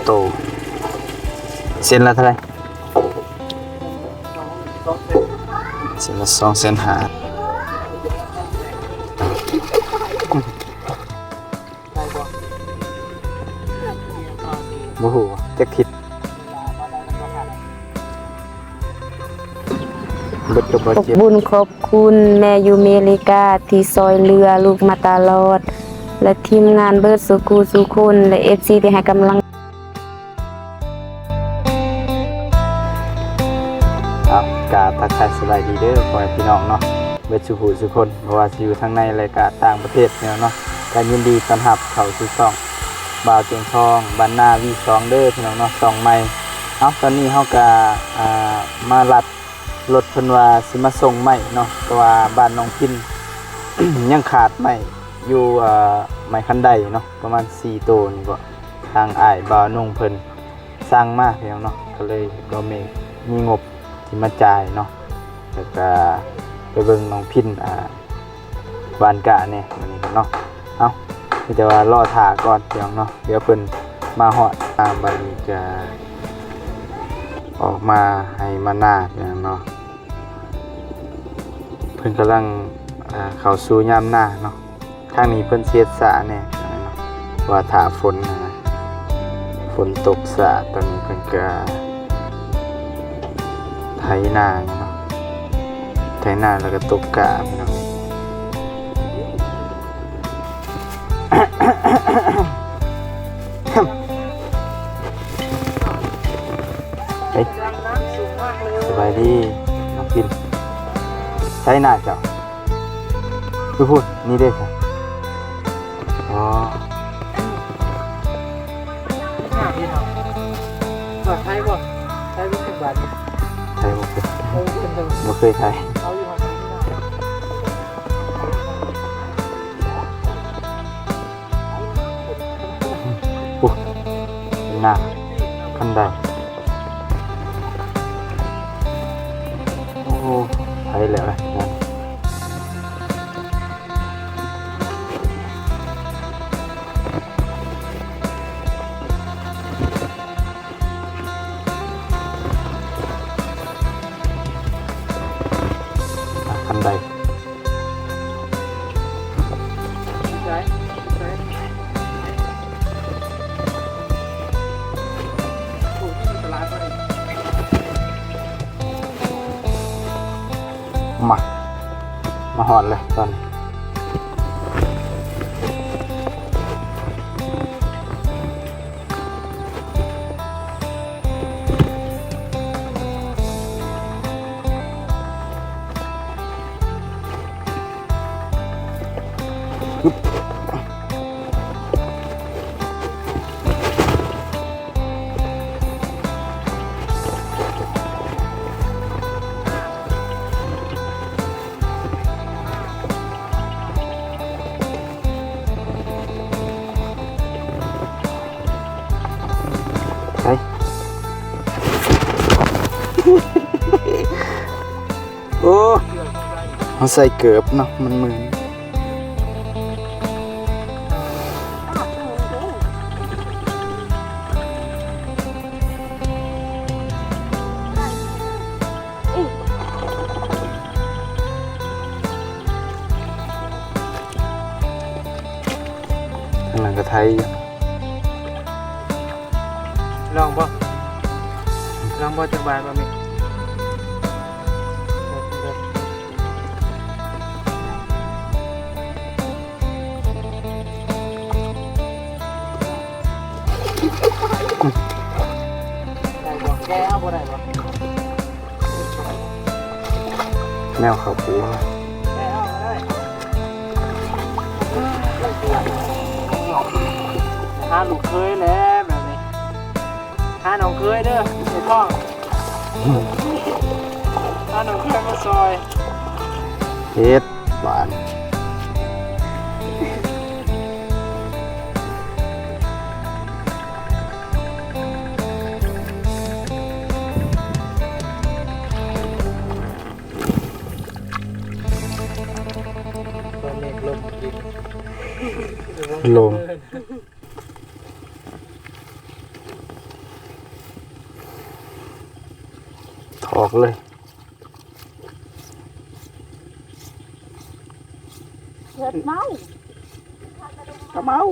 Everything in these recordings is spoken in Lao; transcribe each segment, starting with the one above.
ໂຕ ເຊັນລະເທົ່າໃດ? ເຊັນລະສອງແສນຫ້າ. ບໍ່ຮູ້ຈັກທິດ. ເບິດກໍບໍ່ເຈັບ. ຂອບບຸນຂອບຄຸນແມ່ຢູ່ເມລິກາທີ່ຊ່ອຍເຫຼືອລູກມາຕະຫຼອດ ແລະ ທີມງານເບິດສູ່ຄູ່ສູ່ຄົນ ແລະ ເອັຟຊີທີ່ໃຫ້ກຳລັງ ເອົາ ກາບທັກທາຍສະບາຍດີເດີພໍ່ແມ່ພີ່ນ້ອງເນາະ ເບິດສູ່ຜູ້ສູ່ຄົນ ບໍ່ວ່າຊິຢູ່ທາງໃນ ແລະ ກະຕ່າງປະເທດເນາະ ກະຍິນດີຕ້ອນຮັບເຂົ້າສູ່ຊ່ອງບ່າວເກັ່ງທອງ ບ້ານນາ ວີສອງ ເດີພີ່ນ້ອງເນາະ ຊ່ອງໃໝ່. ເອົາ ຕອນນີ້ເຮົາກະ ອ່າ ມາລັດລົດເພິ່ນວ່າຊິມາສົ່ງໄມ້ເນາະ ເພາະວ່າບ້ານໜອງພິນຍັງຂາດໄມ້ຢູ່ ເອີ ໄມ້ຄັນໄດເນາະ ປະມານສີ່ໂຕນີ້ ເພາະທາງອ້າຍບ່າວນົງເພິ່ນສັ່ງມາພີ່ນ້ອງເນາະ ກໍເລີຍບໍ່ມີ ມີງົບ ທີ່ມາຈ່າຍເນາະ ແລ້ວກະໄປເບິ່ງນ້ອງພິນ ອ່າ ບ້ານກະແດ່ມື້ນີ້ເນາະ. ເອົ້າ ມີແຕ່ວ່າລໍຖ້າກ່ອນພີ່ນ້ອງເນາະ ດຽວເພິ່ນມາຮອດ. ອ່າ ບັດນີ້ກະອອກມາໄຮ່ມານາພີ່ນ້ອງເນາະ ເພິ່ນກຳລັງ ອ່າ ເຂົ້າສູ່ຍາມນາເນາະ. ທາງນີ້ເພິ່ນຊິເຮັດສະແດ່ ເພາະວ່າຖ້າຝົນນະ ຝົນຕົກສະ. ຕອນນີ້ເພິ່ນກະໄຖນາຢູ່ເນາະ ໄຖນາແລ້ວກະຕົກກະພີ່ນ້ອງ. ເອີຍ ສະບາຍດີນ້ອງພິນ ໃສນາເຈົ້າ? ພຸ້ນໆ ນີ້ເດ້ຊະ. ອໍ ຫາພີ່ນ້ອງ ສອນໄທບໍ່? ໄທບໍ່ເປັນບາດນີ້ ໄທບໍ່ເປັນ ໄທບໍ່ເປັນເດີ ບໍ່ເຄີຍໄທ. ເອົາຢູ່ຫາ ໂອ້ ເປັນນາຄັນໄດ. ໂອ້ ໄປແລ້ວນະ. ຄັນໄດ. ມາ ມາຮອດແລ້ວຕອນນີ້. ໄປ ໂອ້ ເຮົາໃສ່ເກີບເນາະ ມັນມື່ນ. ທາງນັ້ນກໍໄທຢູ່. ລອງບໍ່? ລອງບໍ່? ຈັກບາດບໍ່ມີ. ໄດ້ບໍ່? ແກະເອົາບໍ່ໄດ້ບໍ່? ແນວເຂົ້າປູນະ. ຫາລູກເຂີຍແຫຼະແບບນີ້ ຫານ້ອງເຂີຍເດີ ໄອ້ທອງ ຫານ້ອງເຂີຍມາຊ່ອຍເຮັດ. ຫວານ ລົມ ລົມ. ເລີຍ ເຮັດເມົາ ກະເມົາ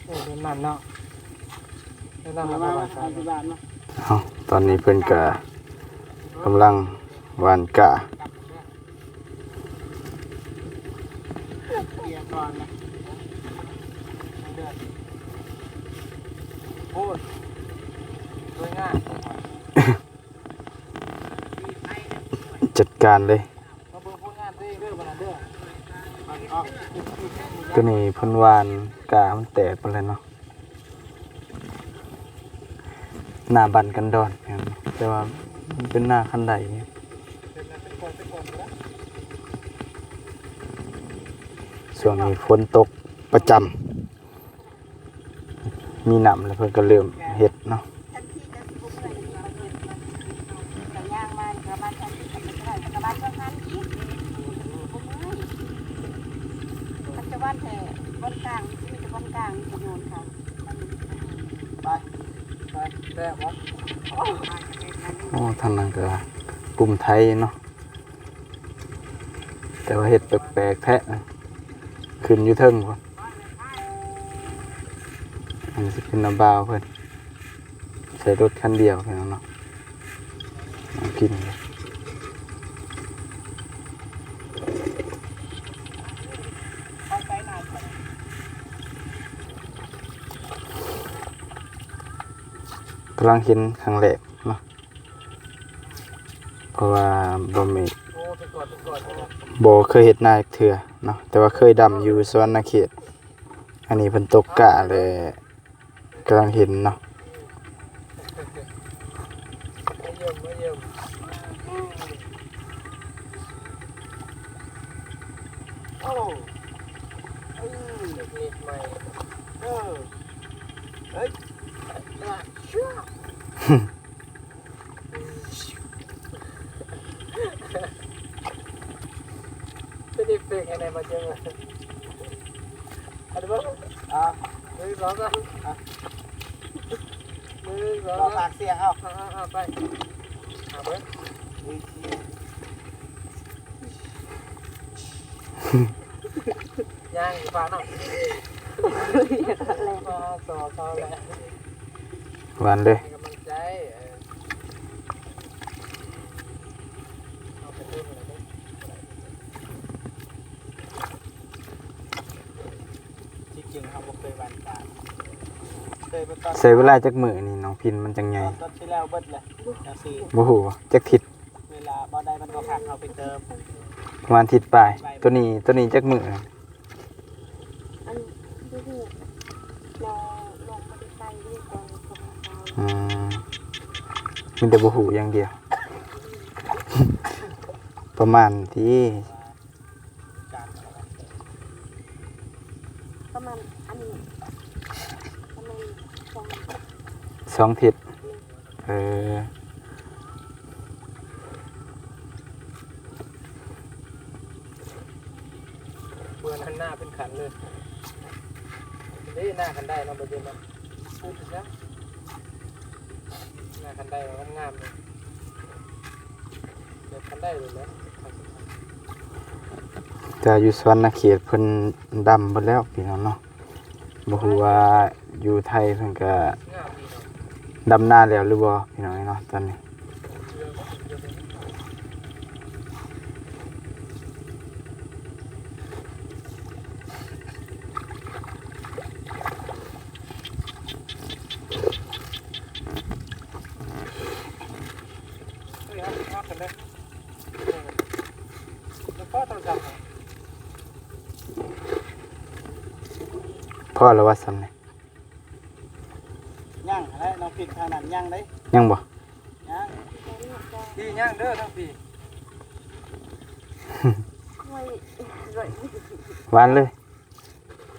ໂອ້ ເປັນນັ້ນເນາະ ເປັນນັ້ນ ມາ ມາ ມາ ມາ ເອົາ ຕອນນີ້ເພິ່ນກະກຳລັງຫວ່ານກ້າ ເກຍກ່ອນນະ ໂອ້ຍ ສວຍງາມ ຈັດການເລີຍ ມາເບິ່ງຜົນງານຕົວເອງເດີ ບັດນັ້ນເດີ ອັນ ເອົາ ຕົວນີ້ເພິ່ນຫວ່ານກ້າມັນແຕກໝົດແລ້ວເນາະ ໜ້າບັ້ນກັນດອນ ແຕ່ວ່າມັນເປັນໜ້າຄັນໄດ ຊ່ວງນີ້ຝົນຕົກປະຈຳ ມີນ້ຳແລ້ວເພິ່ນກໍເລີ່ມເຮັດເນາະ ທັນທີຈະຊິບໍ່ເມື່ອຍນີ້ ເພິ່ນກໍຍ່າງມາປະມານແທນທີ່ເພິ່ນກໍໄດ້ ແຕ່ກໍບານເມືອງງານອີກ ບໍ່ເມື່ອຍ ມັນຈະຫວ່ານແທ້ບ່ອນກາງ ມີແຕ່ບ່ອນກາງ ມີແຕ່ໂຍນເຂົ້າ ໄປ ໄປ ແຊບບໍ່? ໂອ້ ທາງນັ້ນກໍກຸ່ມໄທເນາະ ແຕ່ວ່າເຮັດແປກໆແທ້ ຂຶ້ນຢູ່ເທິງພຸ້ນ ອັນນີ້ຊິເປັນນ້າບ່າວເພິ່ນ ໃຊ້ລົດຄັນດຽວພີ່ນ້ອງເນາະ ມາກິນ ກຳລັງເຫັນຄັ້ງແລກເນາະ ເພາະວ່າບໍ່ມີ ໂອ້ ເປັນກ້ອນ ເປັນກ້ອນ ບໍ່ເຄີຍເຮັດນາຈັກເທື່ອເນາະ ແຕ່ວ່າເຄີຍດຳຢູ່ສະຫວັນນະເຂດ ອັນນີ້ເພິ່ນຕົກກ້າແລ້ວ ກຳລັງເຫັນເນາະ ມາຢ້ຽມ ມາຢ້ຽມ ໂອ້ ເອີ ເຕັກນິກໃໝ່ ເອີ ເອີຍ ເປັນເອຟເຟັກໃຫ້ແດ່ ມາເຈີ ອັນນີ້ບໍ່ ອ່າ ໜຶ່ງ ສອງ ສາມ ອ່ະ ໜຶ່ງ ສອງ ສາມ ລອງພາກສຽງເອົາ ເອົາ ເອົາ ເອົາ ໄປ ຫາເບິ່ງ ນີ້ ຍ່າງຢູ່ພາກເນາະ ມາຕໍ່ເຂົາແຫຼະ ຫວານເດ້ ໃຫ້ກຳລັງໃຈ ເອີ ເອົາໄປເພີ່ມແລ້ວເດ້ ທີ່ຈິງເຮົາບໍ່ເຄີຍຫວ່ານກາ ເຄີຍໄປຕອນ ໃຊ້ເວລາຈັກມື້ນີ້ນ້ອງພິນມັນຈັ່ງໃຫຍ່? ຕອນທີ່ແລ້ວເບິດແຫຼະ ຈັ່ງຊີ້ ບໍ່ຮູ້ຈັກທິດ ເວລາບໍ່ໄດ້ມັນກໍພັກເຮົາໄປເຕີມ ປະມານທິດປາຍ ປາຍ ໂຕນີ້ ໂຕນີ້ຈັກມື້? ອັນ ບໍ່ຮູ້ ນ້ອງ ນ້ອງບໍ່ໄດ້ໃສ່ເດ້ ຕອນນີ້ກໍບໍ່ເຊົາ ອືມ ມີແຕ່ບໍ່ຮູ້ຢ່າງດຽວ ປະມານທີ່ ປະມານ ອັນ ປະມານສອງ ສອງທິດ ເອີ ເມື່ອນັ້ນໜ້າເປັນຂັນເລີຍ ເດ້ ໜ້າຄັນໄດເນາະ ບໍ່ເຢັນເນາະ ໜ້າຄັນໄດງາມໆເລີຍ ແບບຄັນໄດເລີຍແຫຼະ ແຕ່ຢູ່ສະຫວັນນະເຂດເພິ່ນດຳເບິດແລ້ວພີ່ນ້ອງເນາະ. ບໍ່ຮູ້ວ່າຢູ່ໄທເພິ່ນກະດຳນາແລ້ວຫຼືບໍ່ພີ່ນ້ອງເນາະ ຕອນນີ້. ພໍແລ້ວວ່າສ່ຳນີ້ ຍັງຫັ້ນແຫຼະ ນ້ອງປິດທາງນັ້ນຍັງເດ້ ຍັງບໍ່? ຍັງ ພີ່ຍັງເດີທາງພີ່ ຫວ່ານເລີຍ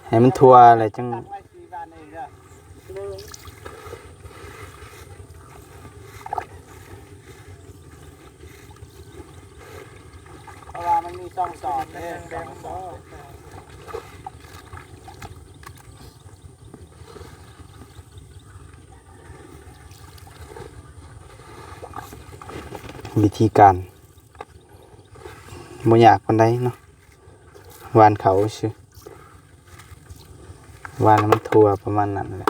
ໃຫ້ມັນທົ່ວແລ້ວຈັ່ງ ຕັກໄວ້ສີ່ບາດເອງເດີ ເລີຍ ເພາະວ່າມັນມີຊ່ອງສອດເດ້ ຊ່ອງສອດ. ວິທີການບໍ່ຍາກປານໃດເນາະ ຫວ່ານເຂົ້າຊື່ ຫວ່ານໃຫ້ມັນທົ່ວປະມານນັ້ນແຫຼະ.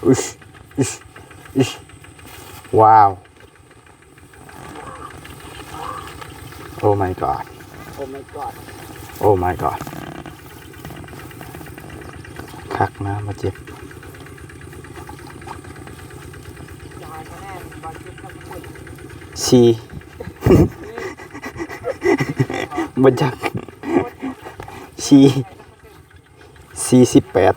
ອຸດ ອຸດ ອຸດ ວ້າວ. Oh my god. Oh my god. Oh my god. ຄັກນະ ບໍ່ເຈັບ. ສີ່ ບໍ່ຈັກ ສີ່ ສີ່ສິບແປດ.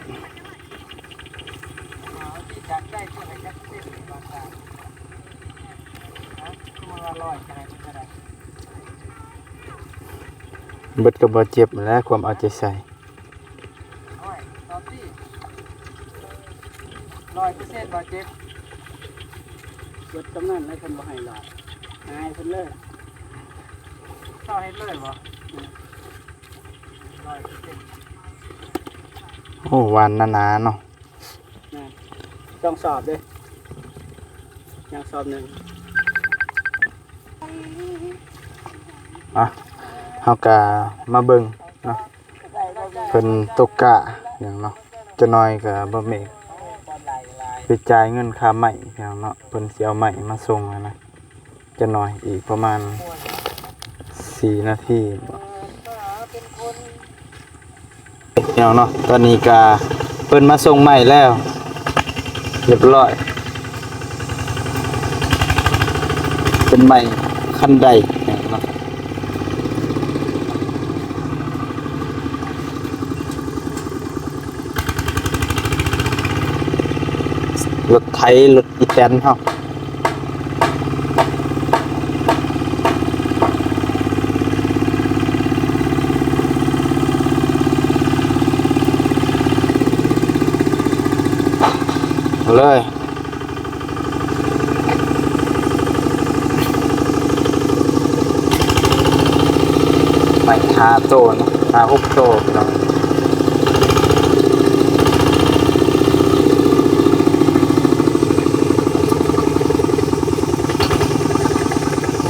ເບິດກໍບໍ່ເຈັບແຫຼະ ຄວາມເອົາໃຈໃສ່. ຮ້ອຍເປີເຊັນບໍ່ເຈັບ. ເບິດສ່ຳນັ້ນແຫຼະ ຄັນບໍ່ໃຫ້ຫຼາຍ ໃຫ້ເພິ່ນເລີຍ. ເຈົ້າເຮັດເລີຍບໍ່? ຮ້ອຍເປີເຊັນ. ໂອ້ ຫວ່ານໜາໆເນາະ. ແມ່ນ ຕ້ອງສອບເດ້ ຍັງສອບໜຶ່ງ. ອ່ະ ເຮົາກະມາເບິ່ງເນາະ ເພິ່ນຕົກກ້າຫຍັງເນາະ. ຈັກໜ້ອຍກະບໍ່ແມ່ນໄປຈ່າຍເງິນຄ່າໄມ້ຫຍັງເນາະ ເພິ່ນຊິເອົາໄມ້ມາສົ່ງຫັ້ນນະ. ຈັກໜ້ອຍອີກປະມານສີ່ນາທີ ພີ່ນ້ອງເນາະ. ຕອນນີ້ກະເພິ່ນມາສົ່ງໄມ້ແລ້ວ ຮຽບຮ້ອຍ ເປັນໄມ້ຄັນໄດເນາະ. ລົດໄຖ ລົດອີແຕນເຮົາ ເອົາເລີຍ. ໄປຫ້າໂຕເນາະ ຫ້າຫົກໂຕພີ່ນ້ອງ.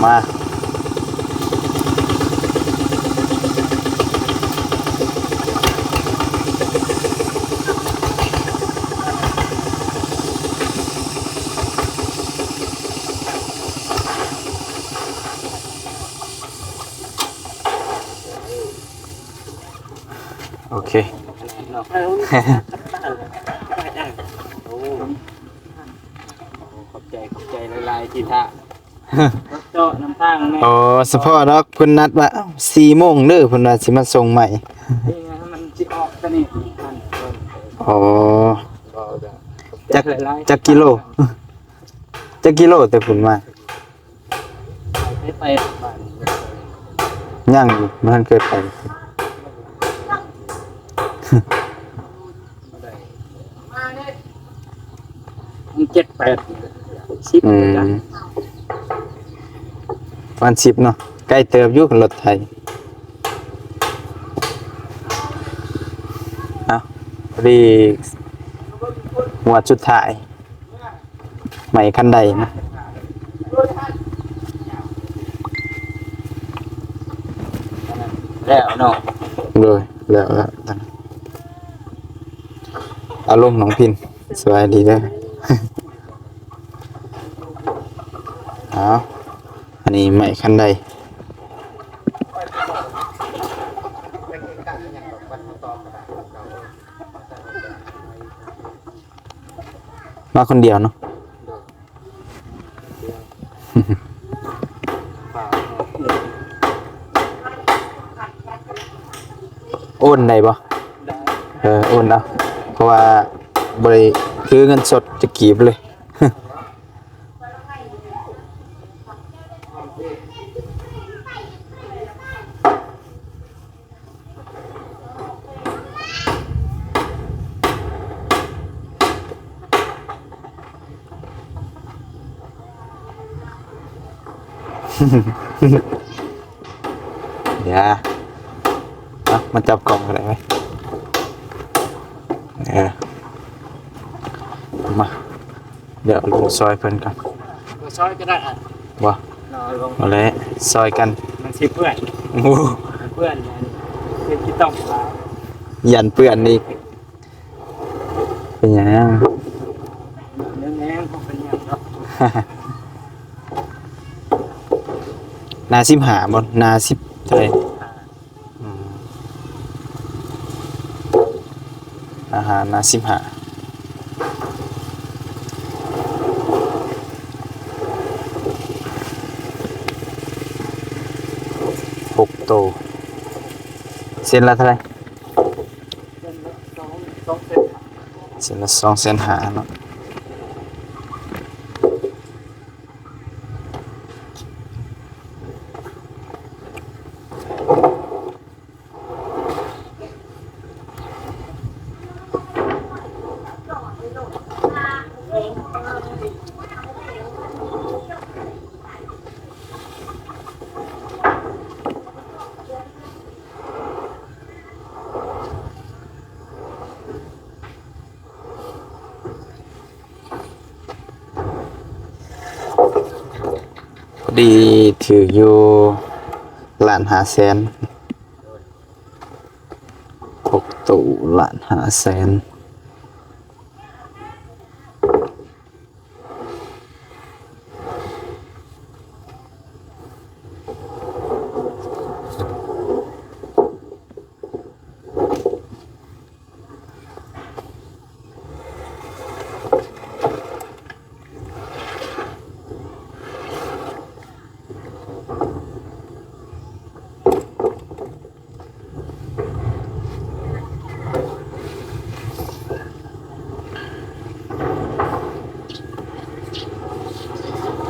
ມາ ໂອເຄ ໂອ້ ຂອບໃຈ ຂອບໃຈຫຼາຍໆ ທີ່ຖ້າ ເຈາະນຳທາງແນ່. ອໍ ສະເພາະດອກ ເພິ່ນນັດວ່າ ອ້າວ ສີ່ໂມງເດີ ເພິ່ນວ່າຊິມາສົ່ງໃໝ່. ນີ້ມັນຊິອອກຕອນນີ້. ອໍ ຈັກ ຈັກກິໂລ ຈັກກິໂລແຕ່ພຸ້ນມາ? ເຄີຍໄປບ້ານ ຍັງຢູ່ ບໍ່ທັນເຄີຍໄປ. ເຈັດແປດ ສິບ ອືມ ປະມານສິບເນາະ ໄກເຕີບຢູ່ຄັນລົດໄຖ. ເອົ້າ ພໍດີງວດສຸດທ້າຍ ໄມ້ຄັນໄດນະ ແລ້ວເນາະ. ໂດຍ ແລ້ວ ແລ້ວ ອາລົມນ້ອງພິນ ສະບາຍດີເດີ. ເອົາ ອັນນີ້ໄມ້ຄັນໄດ. ມາຄົນດຽວເນາະ. ໂອນໄດ້ບໍ່? ໄດ້ ເອີ ໂອນເອົາ ເພາະວ່າບໍ່ໄດ້ຖືເງິນສົດຈັກກີບເລີຍ. ຢ່າ ເອົາ ມາຈັບກ້ອງກໍໄດ້ເວີຍ. ເອີ ມາ ດຽວລົງຊ່ອຍເພິ່ນກ່ອນ. ບໍ່ຊ່ອຍກໍໄດ້ອ່ະ. ບໍ່ ເອົາແຫຼະ ຊ່ອຍກັນ. ມັນຊິເປື້ອນ ໂອ້ ມັນເປື້ອນ ອັນນີ້ຄືຊິຕ້ອງ ຢ້ານເປື້ອນອີກ. ເປັນຫຍັງ? ແນວແນວບໍ່ເປັນຫຍັງດອກ. ໜ້າສິບຫ້າບໍ່? ໜ້າສິບເທົ່າໃດ? ອືມ ອາຫານໜ້າສິບຫ້າ ຫົກໂຕ. ເສັ້ນລະເທົ່າໃດ? ເສັ້ນລະສອງແສນຫ້າເນາະ. ພໍດີຖືກຢູ່ລ້ານຫ້າແສນ ຫົກຕູ້ລ້ານຫ້າແສນ.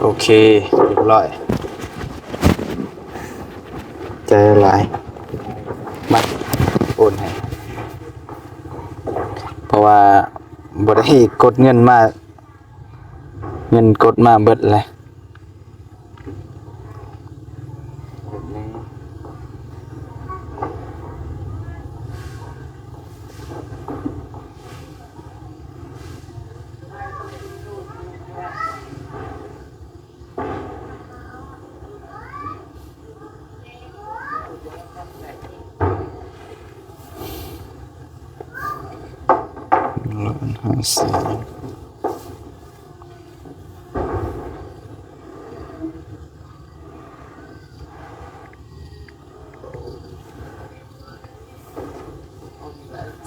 ໂອເຄ ຮຽບຮ້ອຍ. ໃຈຫຼາຍ ມາໂອນໃຫ້ ເພາະວ່າບໍ່ໄດ້ກົດເງິນມາ ເງິນກົດມາເບິດແລ້ວ.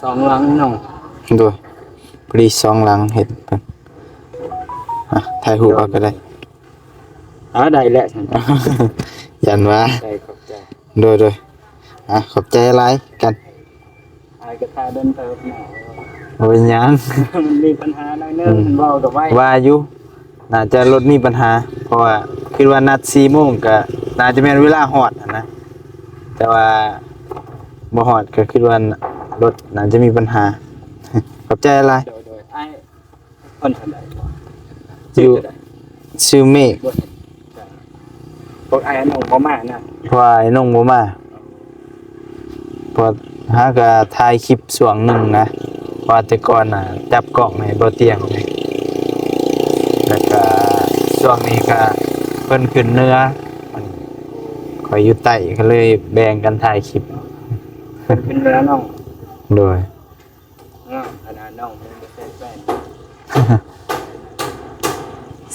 ສອງຫຼັງເນາະ. ໂດຍ ພໍດີສອງຫຼັງເຮັດ. ອ່ະ ຖ່າຍຮູບເອົາກໍໄດ້. ອ່າ ໄດ້ແລ້ວຊັ້ນ. ຢ້ານວ່າ ໄດ້ ຂອບໃຈ. ໂດຍ ໂດຍ. ອ່ະ ຂອບໃຈຫຼາຍກັນ. ອ້າຍກໍຖ້າດົນເຕີບເນາະ. ບໍ່ເປັນຫຍັງ ມັນມີບັນຫາໜ້ອຍໜຶ່ງ. ອືມ ເວົ້າກໍໄວ ວ່າຢູ່ ໜ້າຈະລົດມີບັນຫາ ເພາະວ່າຄິດວ່ານັດສີ່ໂມງ ກໍໜ້າຈະແມ່ນເວລາຮອດຫັ້ນນະ ແຕ່ວ່າບໍ່ຮອດ ກໍຄິດວ່າລົດໜ້າຈະມີບັນຫາ. ຂອບໃຈຫຼາຍ. ໂດຍ ໂດຍ. ອ້າຍ ຄົນທາງໃດ? ຢູ່ ຊື່ໃດ? ຊື່ເມກ. ບໍ່ເຫັນ ພວກອ້າຍນ້ອງບໍ່ມານະ. ເພາະວ່າອ້າຍນ້ອງບໍ່ມາ ເພາະຫາກະຖ່າຍຄລິບຊ່ວງໜຶ່ງນະ ເພາະວ່າແຕ່ກ່ອນນະ ຈັບກ້ອງໃຫ້ບໍ່ຕຽງ ແລ້ວກະຊ່ວງນີ້ກະເພິ່ນຂຶ້ນເໜືອ ຂ້ອຍຢູ່ໃຕ້ ກໍເລີຍແບ່ງກັນຖ່າຍຄລິບ. ເພິ່ນຂຶ້ນເໜືອເນາະ. ໂດຍ. ງາມຂະໜາດນ້ອງຍັງບໍ່ໃສ່ແປ້ນ.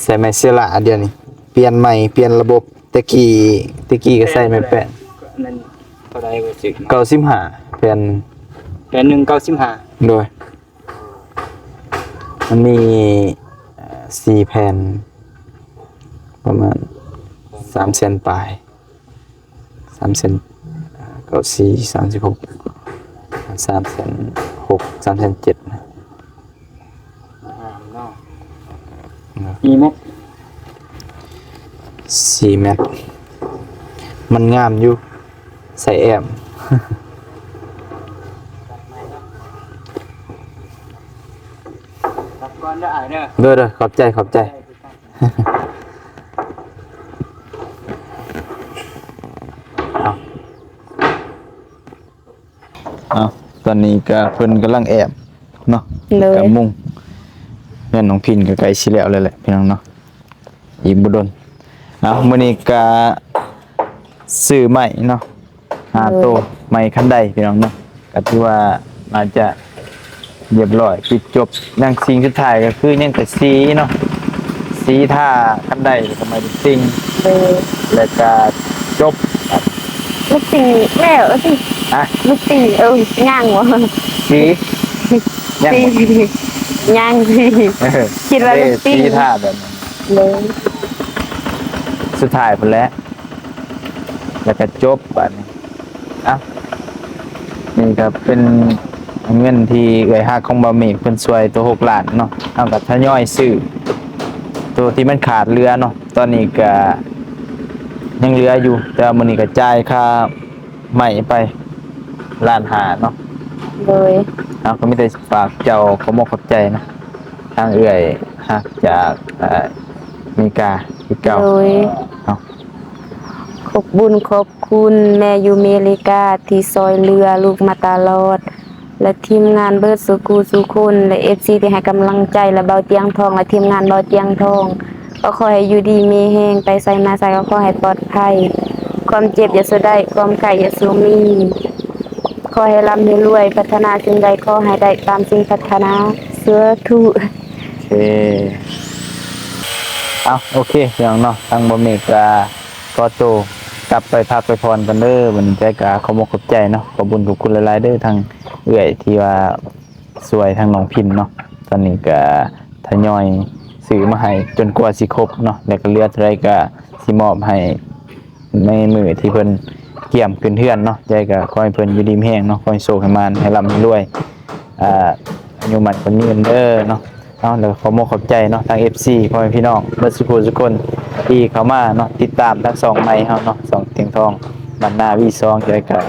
ໃສ່ໄມ້ເຊລາ ດຽວນີ້ປ່ຽນໃໝ່ ປ່ຽນລະບົບ. ແຕ່ກີ້ ແຕ່ກີ້ກໍໃສ່ໄມ້ແປ້ນ. ອັນນັ້ນເທົ່າໃດວ່າຊິ? ເກົ້າສິບຫ້າ ແຜ່ນ. ແຜ່ນໜຶ່ງເກົ້າສິບຫ້າ. ໂດຍ. ມັນມີ ເອີ່ ສີ່ແຜ່ນ ປະມານສາມແສນປາຍ. ສາມແສນ ເກົ້າສີ່ ສາມສິບຫົກ ສາມແສນຫົກ ສາມແສນເຈັດນະ. ງາມເນາະ. ເນາະ. ສີ່ແມັດ ສີ່ແມັດ ມັນງາມຢູ່ ໃສ່ແອ້ມ. ກັບກ່ອນເດີອ້າຍເດີ. ໂດຍໆ ຂອບໃຈ ຂອບໃຈ. ເອົາ ເອົາ ຕອນນີ້ກະເພິ່ນກຳລັງແອ້ມ ເນາະ ໂດຍ ກະມຸງ ເຮືອນນ້ອງພິນກໍໃກ້ຊິແລ້ວແລ້ວແຫຼະພີ່ນ້ອງເນາະ ອີກບໍ່ດົນ. ເອົາ ມື້ນີ້ກະຊື້ໄມ້ເນາະ ຫ້າ ໂຕ ໂດຍ ໄມ້ຄັນໄດພີ່ນ້ອງເນາະ ກໍຖືວ່າໜ້າຈະ ຮຽບຮ້ອຍ ປິດຈົບ. ຍັງສິ່ງສຸດທ້າຍກໍຄືຍັງແຕ່ສີເນາະ ສີທາຄັນໄດ ແລ້ວກໍໄມ້ເບັນຕິງ ໂດຍ ແລ້ວກໍຈົບ. ເບັນຕິງແລ້ວ ອະ ເບັນຕິງ ເອີ ຍັງບໍ່ ສີ ຍັງບໍ່ ຍັງ ເອີ ຄິດວ່າເປັນຕິ່ງ ສີທາແບບນັ້ນ ໂດຍ ສຸດທ້າຍພຸ້ນແຫຼະ ແລ້ວກໍຈົບບາດນີ້. ອ່ະ ນີ້ກໍເປັນເງິນທີ່ເອື້ອຍຮັກຂອງບ່າວເມກເພິ່ນຊ່ວຍໂຕຫົກລ້ານເນາະ ເຮົາກໍທະຍອຍຊື້ໂຕທີ່ມັນຂາດເຫຼືອເນາະ. ຕອນນີ້ກໍຍັງເຫຼືອຢູ່ ແຕ່ວ່າມື້ນີ້ກໍຈ່າຍຄ່າໄມ້ໄປລ້ານຫ້າເນາະ ໂດຍ ເຮົາກໍມີແຕ່ຝາກເຈົ້າຂອບອົກຂອບໃຈເນາະ ທາງເອື້ອຍຮັກຈາກ ເອີ ເມກາຄືເກົ່າ ໂດຍ ເນາະ. ຂອບບຸນຂອບຄຸນແມ່ຢູ່ເມລິກາທີ່ຊ່ອຍເຫຼືອລູກມາຕະຫຼອດ ແລະ ທີມງານເບິດສູ່ຄູ່ສູ່ຄົນ ແລະ ເອັຟຊີ ທີ່ໃຫ້ກຳລັງໃຈ ແລະ ເບົາຕຽງທອງ ແລະ ທີມງານເບົາຕຽງທອງ ກໍຂໍໃຫ້ຢູ່ດີມີແຮງ ໄປໃສມາໃສກໍຂໍໃຫ້ປອດໄພ ຄວາມເຈັບຢ່າສູ່ໄດ້ ຄວາມໄຂ້ຢ່າສູ່ມີ ຂໍໃຫ້ລ່ຳໃຫ້ລວຍ ປາດຖະໜາສິ່ງໃດຂໍໃຫ້ໄດ້ຕາມສິ່ງປາດຖະໜາ ສາທຸ. ເອີ ເອົາ ໂອເຄ ພີ່ນ້ອງເນາະ ທາງບ່າວເມກກໍຂໍໂຕກັບໄປພັກໄປຜ່ອນກ່ອນເດີ. ວັນນີ້ກໍຂອບອົກຂອບໃຈເນາະ ຂອບບຸນຂອບຄຸນຫຼາຍໆເດີ ທາງເອື້ອຍທີ່ວ່າຊ່ວຍທາງນ້ອງພິນເນາະ. ຕອນນີ້ກໍທະຍອຍຊື້ມາໃຫ້ຈົນກວ່າຊິຄົບເນາະ ແລ້ວກໍເຫຼືອເທົ່າໃດກໍຊິມອບໃຫ້ ໃນມື້ທີ່ເພິ່ນກຽມຂຶ້ນເຮືອນເນາະ. ຈັ່ງໃດກໍຂໍໃຫ້ເພິ່ນຢູ່ດີມີແຮງເນາະ ຂໍໃຫ້ໂຊກໃຫ້ໝານ ໃຫ້ລ່ຳໃຫ້ລວຍ ອ່າ ອາຍຸໝັ້ນຂວັນຍືນເດີເນາະ. ເອົາ ແລ້ວກໍຂໍມົກຂອບໃຈເນາະ ທາງເອັຟຊີ ພໍ່ແມ່ພີ່ນ້ອງເບິດສູ່ຜູ້ສູ່ຄົນທີ່ເຂົ້າມາເນາະ ຕິດຕາມທາງຊ່ອງໃໝ່ເຮົາເນາະ ຊ່ອງຕຽງທອງ ບ້ານນາ ວີສອງ. ຈັ່ງໃດກໍ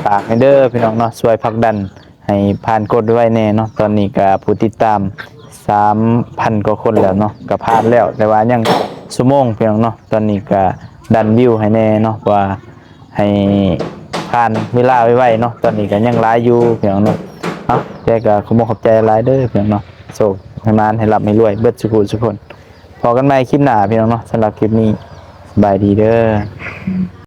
ຝາກໃຫ້ເດີພີ່ນ້ອງເນາະ ຊ່ວຍຜັກດັນ ໃຫ້ຜ່ານກົດໄວໆແດ່ເນາະ. ຕອນນີ້ກໍຜູ້ຕິດຕາມສາມພັນກວ່າຄົນແລ້ວເນາະ ກໍຜ່ານແລ້ວ ແຕ່ວ່າຍັງຊົ່ວໂມງພີ່ນ້ອງເນາະ. ຕອນນີ້ກໍດັນວິວໃຫ້ແດ່ເນາະ ວ່າໃຫ້ຜ່ານເວລາໄວໆເນາະ. ຕອນນີ້ກໍຍັງຫຼາຍຢູ່ພີ່ນ້ອງເນາະ. ເອົາ ແຕ່ກໍຂໍຂອບໃຈຫຼາຍເດີພີ່ນ້ອງເນາະ ໂຊກໃຫ້ໝານ ໃຫ້ລ່ຳໃຫ້ລວຍເບິດສູ່ຜູ້ສູ່ຄົນ. ພໍ້ກັນໃໝ່ຄລິບໜ້າພີ່ນ້ອງເນາະ. ສຳລັບຄລິບນີ້ ສະບາຍດີເດີ.